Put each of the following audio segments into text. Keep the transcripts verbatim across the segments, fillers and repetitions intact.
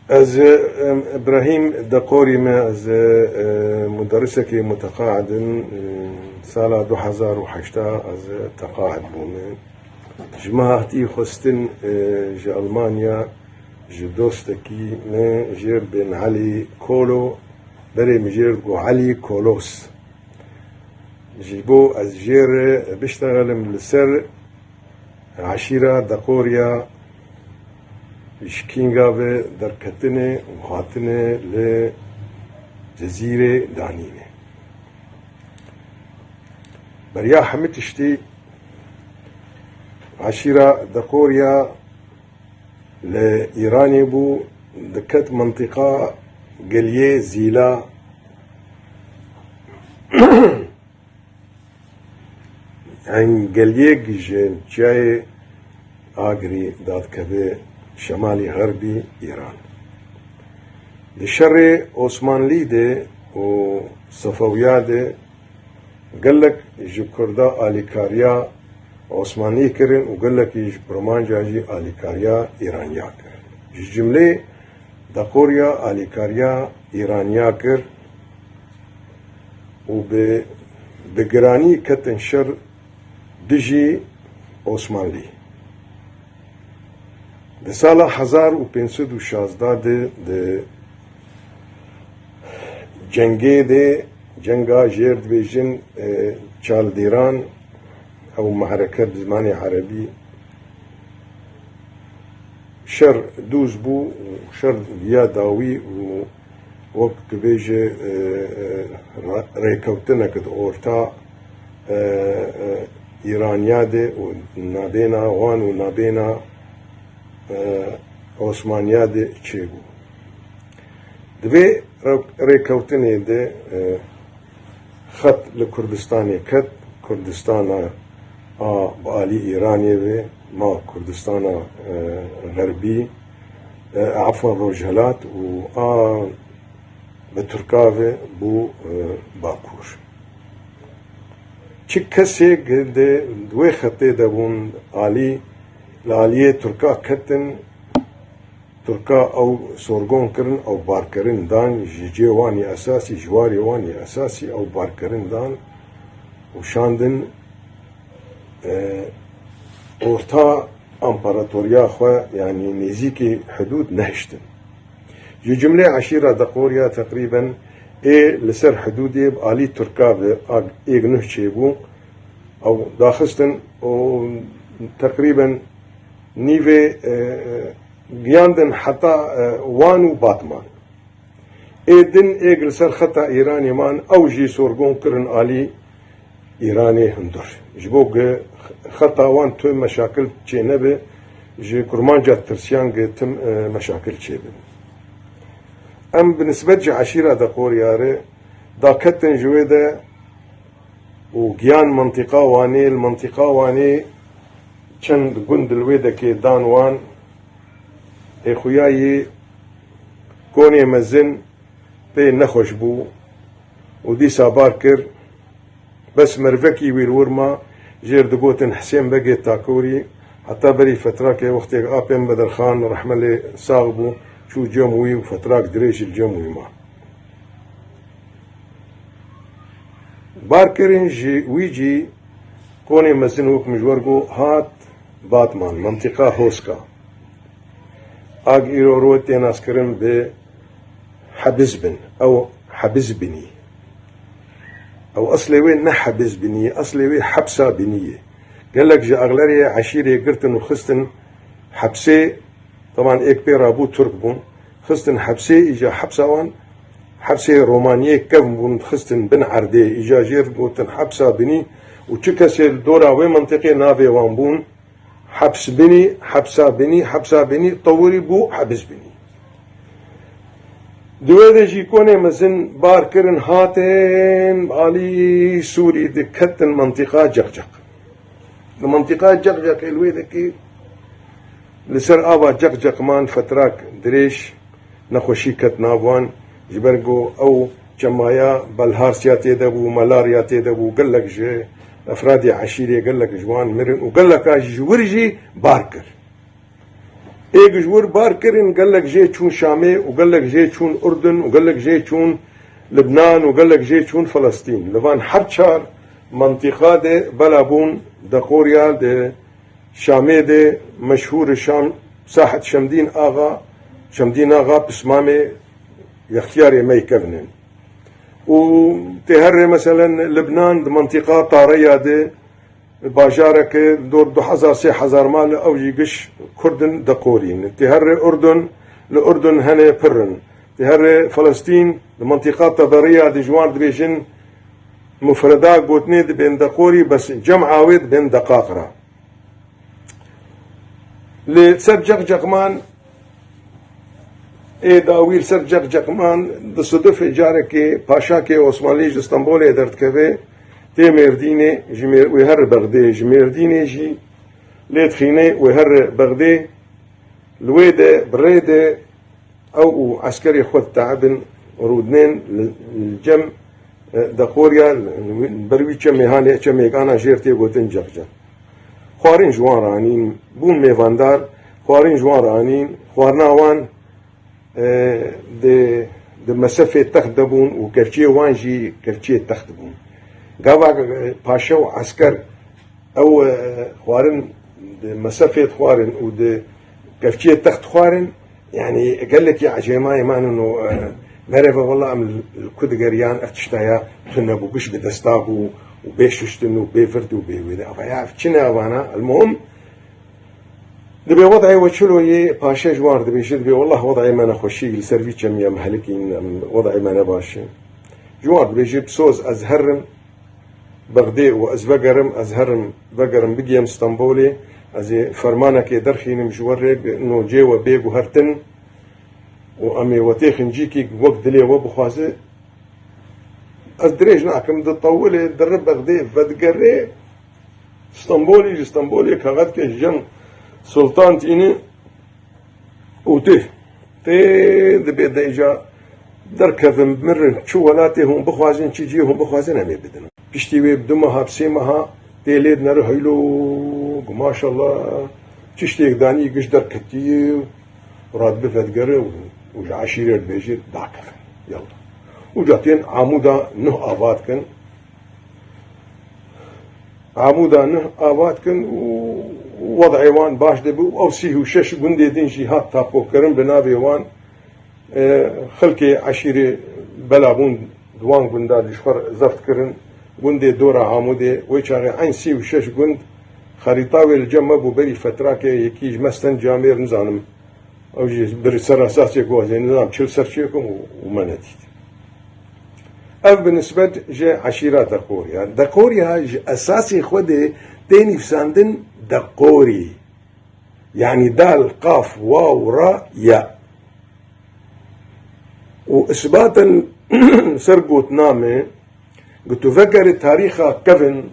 Ez, em, Îbrahîm Deqorî me, ez, e, muderrisekî muteqaid im. E, sala du hezar û heşt ez teqaid bûme. Ji me hatî xwestin, e, ji Almanya, ji dostekî me jêr bin Elî Kolo, berê min jêr digot Elî Kolos. Ji bo ez jêr biştexelim li ser eşîra Deqoriya ji kînga ve derketine û hatine li Cezîrê danîne. Beriya hemî tiştî eşîra Deqoriya li Îranê bû, diket mintîqa geliyê Zîla. Engeliyek ji çiyayê Agirî dadikeve şemalî xerbî Îran. Di şerê Osmanlî de û Sefewiya de gelek ji Kurda alîkariya Osmanlî kirin û gelekî ji Kurmanca jî alîkariya Îraniya kirin. Ji cumlê Deqoriya alîkariya Îraniya kir û bi, bi giranî ketin şer dijî Osmanlî. Di sala hezar û pênc sed û şazda de di cengê de, cenga jêr dibêjin, e, Çaldêran, ew me'reke bi zimanê erebî, şer dûz bû, şer viya dawî û wek dibêje, e, e, re-, rêkewtinek di orta, e, e, Îraniya de û nabêna wan û nabêna, e, Osmaniya de çêbû. Di vê re-, rêkewtinê de, e, xet li Kurdistanê ket, Kurdistana a bi alî Îranê ve ma Kurdistana, e, Xerbî, e, efwan Rojhelat û a bi Tirka ve bû, e, Bakur. Çi kesê di wê xetê de bûn alî, li aliyê Tirka ketin, Tirka ew sorgon kirin, ew barkirin dan, ji cê wan yê esasî, ji warê wan yê esasî ew barkirin dan û şandin, e, orta împaratoriya xwe, yanî nêzîkî hidûd nehiştin. Ji cumlê eşîra Deqoriya teqrîben ê li ser hidûdê bi alî Tirka ve ag-, êg nuh çêbû, ew daxistin û teqrîben nîvê, e, e, giyandin heta, e, Wan û Batman. Ê din êg li ser xeta Îranê man, ew jî sorgon kirin alî Îranê hundir. Ji bo ku xeta wan tu meşakil çênebe, ji Kurmanca tirsiyan ku tim, e, meşakil çêbin. Em bi nisbet ji eşîra Deqoriya re daketin ji wê de û giyan mintîqa Wanê, li mintîqa Wanê çend gund li wê dekê dan wan, ê xuya yê Konê Mezin pê nexweş bû û dîsa bar kir. Bes merivekî wî li wir ma, jêr digotin Hisên Begê Takurî, heta berî fetrakê wextê apên Bedirxan rehme lê sax bû, çû cem wî û fetrak dirêj li cem wî ma. Barkirin ji wî cî Konê Mezin wek min ji we re got hat Batman, mintîqa Hoska. Ag îro rû tê naskirin bi Hebizbin, ew Hebizbinî. Ew eslê wê ne Hebizbinî ye, eslê wê Hepsa Binî ye. Gelek ji exlerê eşîrê girtin û xistin hepsê, teban êk pê rabû Tirk bûn, xistin hepsê, îca hepsa wan, hepsê Romaniyê kevn bûn, xistin bin erdê, îca jêr gotin Hepsa Binî û çi kesê li dora wê mintiqê navê wan bûn, Heps Binî, Hepsa Binî, Hepsa Binî, tewirî bû Hebiz Binî. Di wê de jî Konê Mezin bar kirin, hatin alî Sûrî diketin mintîqa Ceqceq. Li mintîqa Ceqceqê li wê dekê li ser ava Ceqceq man fetrak dirêj, nexweşî ket nav wan, ji ber ku ew çemaya Belharsiya tê de bû, Melarya tê de bû, gelek ji efradê eşîrê gelek ji wan mirin û geleka ji wir jî bar kir. Ê ji wir bar kirin, gelek jê çûn Şamê û gelek jê çûn Urdun û gelek jê çûn Libnan û gelek jê çûn Filistîn. Li van her çar mentiqa de bela bûn, Deqoriya di Şamê de meşhûr e, Şam, Sahet Şemdîn Axa, Şemdîn Axa pismamê yextiyarê me yê kevin in. Û tê herê, meselen, Libnan di mentiqa Tareya de, bajareke dor du hezar sê hezar mal, ew jî giş Kurd in, Deqorî ne. Tê herê Urdun, li Urdun hene pir in. Tê herê Filistîn, li mentiqa Teberiya de ji wan dibêjin, mufreda gotinê dibên Deqorî, bes cema wê dibên Deqaqra. Li ser Ceqceqman, ê dawî li ser Ceqceqman, di sidifê carekê paşakê Osmanlî ji Stenbolê derdikeve, tê Mêrdînê, ji Mêr-, wê her Bexdê, ji Mêrdînê jî lê dixîne, wê her Bexdê, li wê de, bi rê de, ew û eskerê xwe diteebin, rûdinên li, li cem, e, Deqoriya, li ber wî çemê hanê, çemêk ana jêr tê gotin Ceqceq. Xwarin ji wan re anîn, bûn mêvandar, xwarin ji wan re anîn, xwarina wan, e, di, di mesefê text de bûn û kevçiyê wan jî kevçiyê text bûn. Gava, e, paşa û esker ew, e, xwarin di mesefê dixwarin û di kevçiyê text dixwarin, yanî gelekî ecêmayê man in û, e, merê ve wela em li, li ku digeriyan ev tişta ya tune bû, giş bi desta bû û bê şuştin û bê vird û bê wê de. Ava ya ev çi ne evana? El muhim, dibê wedayê we çilo yê, paşa ji wan re dibêje, dibê, "Wellah wedayê me nexweşî, li ser vî çemî em helikîn, em, wedayê me ne baş e." Ji wan re dibêje, "Bi soz ez herim Bexdê û ez vegerim, ez herim, vegerim bigiyem Stenbolê, ez ê fermanekê derxînim ji we rê, bi no cê we bê guhertin û em ê we têxin cîkî wek dilê we bixwaze." Ez dirêj nakim, ditewilê, diri Bexdê, vedigere Stenbolê, ji Stenbolê kaxetke ji cem Sultan tîne û tê. Tê dibê de îca derkevin, birin, çi welatê hûn bixwazin, çi cihê hûn bixwazin, em ê bidin. Piştî wê bi du meha, bi sê meha tê lê dinere, heylo, maşallah, tiştêk danî giş derketî, radibe vedigere û, û ji eşîrê dibêje, dakevin. Yallah. Û ca tên Amûda Nuh ava dikin. Amûda Nuh ava dikin û wed'ê wan baş dibe û ew sî û şeş gundê din jî hat tapokirin bi navê wan. E, xelkê eşîrê bela bûn di wan gunda de ji xwe re zeft kirin. Gundê dora Amûdê, wê çaxê eyn sî û şeş gund xerîta wê li cem me bû, berî fetrakê yekî ji me stend camêr, nizanim. Ew jî bir ser esasê ku ez ê nizam çil ser çêkim û, û me nedît. Ev bi nisbet ji eşîra Deqoriya. Deqoriya ji esasê xwe de tê nivîsandin Deqorî. Yanî dal, qaf, waw, ra, ya. Û isbaten ser gotina me, ku tu vegerî tarîxa kevin,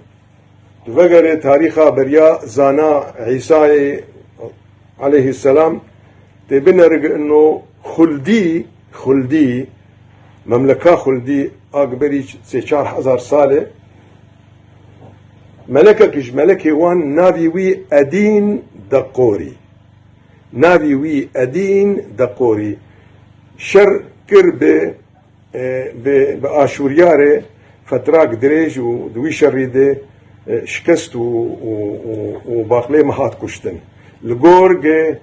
tu vegerê tarîxa beriya zana Îsayê aleyhisselam, tê binere ino Xuldî, Xuldî, memleka Xuldî, a gi berî sê çar hezar sal e, melekek ji melekê wan navî wî Edîn Deqorî. Navî wî Edîn Deqorî. Şer kir bi e, bi, bi Aşûriyarê fetrak dirêj û di wî şerî de, e, şikest û, û, û, û baqlê me hat kuştin. Li gor ge,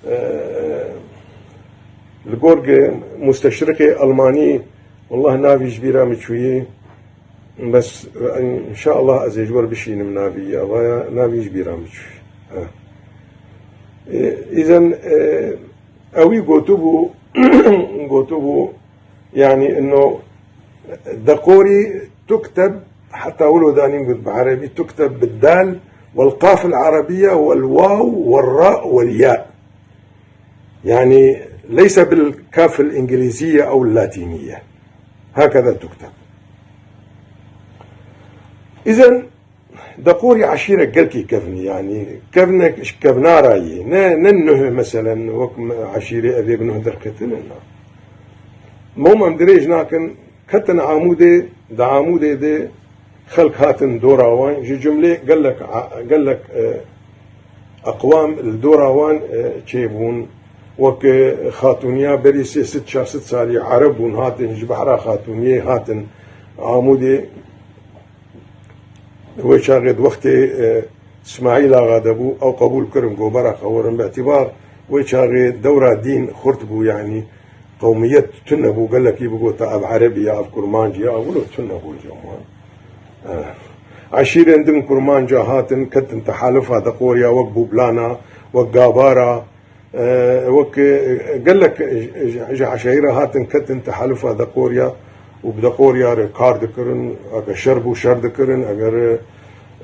e, li gor ge musteşrikê Almanî, wallah navî ji bîra min çûyî, bes, e, înşallah ez ê ji we re bişînim navî, ya vaya navî ji bîra min çûyî. E. E, îzen, e, ewî gotibû, gotibû, Yanî ino Deqorî tukteb, heta wilo danîn got bi erebî, tukteb bid dal, wel qaf el arabiye, wel waw, wel ra, wel ya. Yanî leyse bil kaf el îngilîziye ew el latîniye. Hakeza tukteb. Îzen Deqorî eşîrek gelkî kevnî, yanî kevnek ji kevnara yê. Ne, ne nuh, meselen, wek me eşîrê evê bi nuh derketine, na. Mom em dirêj nakin, ketin Amûdê, di Amûdê de xelk hatin dora wan, ji cumlê gelek a-, gelek, e, Eqwam li dora wan, e, çêbûn. Wek, e, Xatûniya berî sê sed çar sed salî Ereb bûn, hatin ji behra Xatûniyê hatin Amûdê. Wê çaxê di wextê, e, Smaîl Axa de bû, ew qebûl kirin, got, "Bera xewirin." Bi îtibar wê çaxê dewra dîn xurt bû, yanî qewmiyet tune bû, gelekî bigota ev Erebî ya, ev Kurmancî ya, ev wilo tune bû li cem wan. Eh, eşîrên din Kurmanca hatin, ketin tehalufa Deqoriya, wek Bûblana, wek Gabara, eh, wek, eh, gelek ji, ji, ji eşîra hatin ketin tehalufa Deqoriya û bi Deqoriya re kar dikirin, eger şer bû şer dikirin, eger, eh,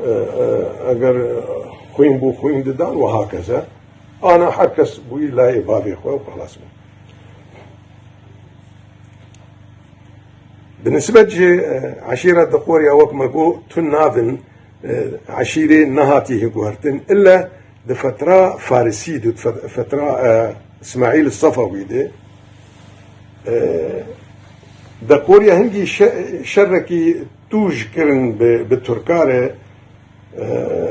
eh, eger xwîn bû xwîn didan û hakeze. Ana her kes bûyî layê bavê xwe û xelas bû. Bi nisbet jî, e, eşîra Deqoriya, wek me got, tu navin, e, eşîrê nehatî higuhertin. Îlle di fetra Farisî de, di fet-, fetra, e, Îsmaîl Sefewî de, e, Deqoriya hingî şe-, şerekî tûj kirin bi, bi Tirka re, e,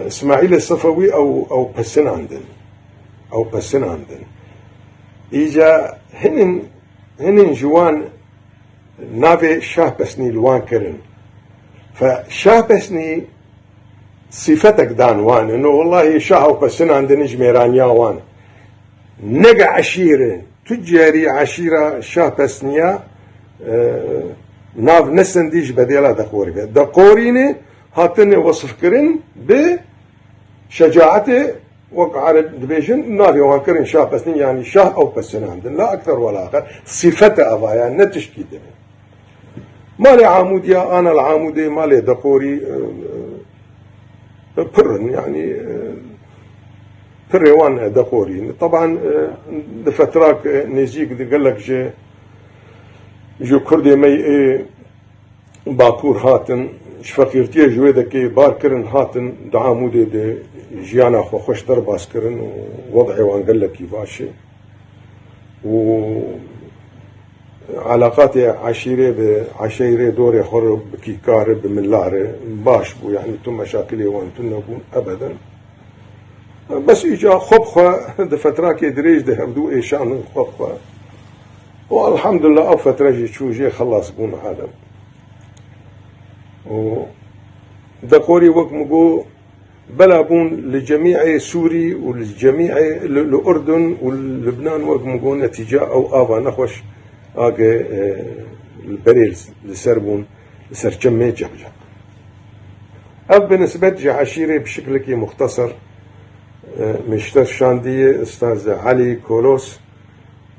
Îsmaîlê Sefewî ew, ew pesinandin. Ew pesinandin. Îca hinin, hinin ji wan navê Şahpesnî li wan kirin. Fe Şahpesnî sîfetek dan wan. Ino wellahî şah ew pesinandin ji mêraniya wan. Nege eşîrin. Tu carî eşîra Şahpesniya, e, nav nesindî ji bedêla Deqorî be. Deqorînê hatine wesifkirin bi şecaetê, wek Ereb dibêjin, navê wan kirin Şahpesnî, yanî şah ew pesinandin. La ekter wala aqel. Sîfete eva ya, ne tişkî din e. Malê Amûdiya, ana li Amûdê, malê Deqorî, e, e, pir in, yanî, e, pirê wan, e, Deqorî in. Teban, e, di fetrak, e, nêzîk di gelek ji, ji Kurdê me yê Bakur hatin, ji feqîrtiyê ji wê dekê bar kirin, hatin di Amûdê de jiyana xwe xweş derbas kirin û wed'ê wan gelekî baş e. Û elaqatê eşîrê bi eşîrê dorê xwe re bi kîkar e, bi milar e, baş bû, yanî tu meşakilê wan tune bûn, ebeden. Bes îca xwe bi xwe di fetrakê dirêj de hevdû êşandin xwe bi xwe. Û elhamdulillah ev fetre jî çû jê xelas bûn alem. Û Deqorî wek min got, bela bûn li cemî'ê Sûrî û li cemî'ê li, li Urdun û li Libnan, wek min got, netîca ew ava nexweş age, e, li berê li ser bûn, li ser çemê cebceb. Ev bi nisbet ji eşîrê bi şiklekî muxteser, e, min ji te şandiye, Ustaz Elî Kolos.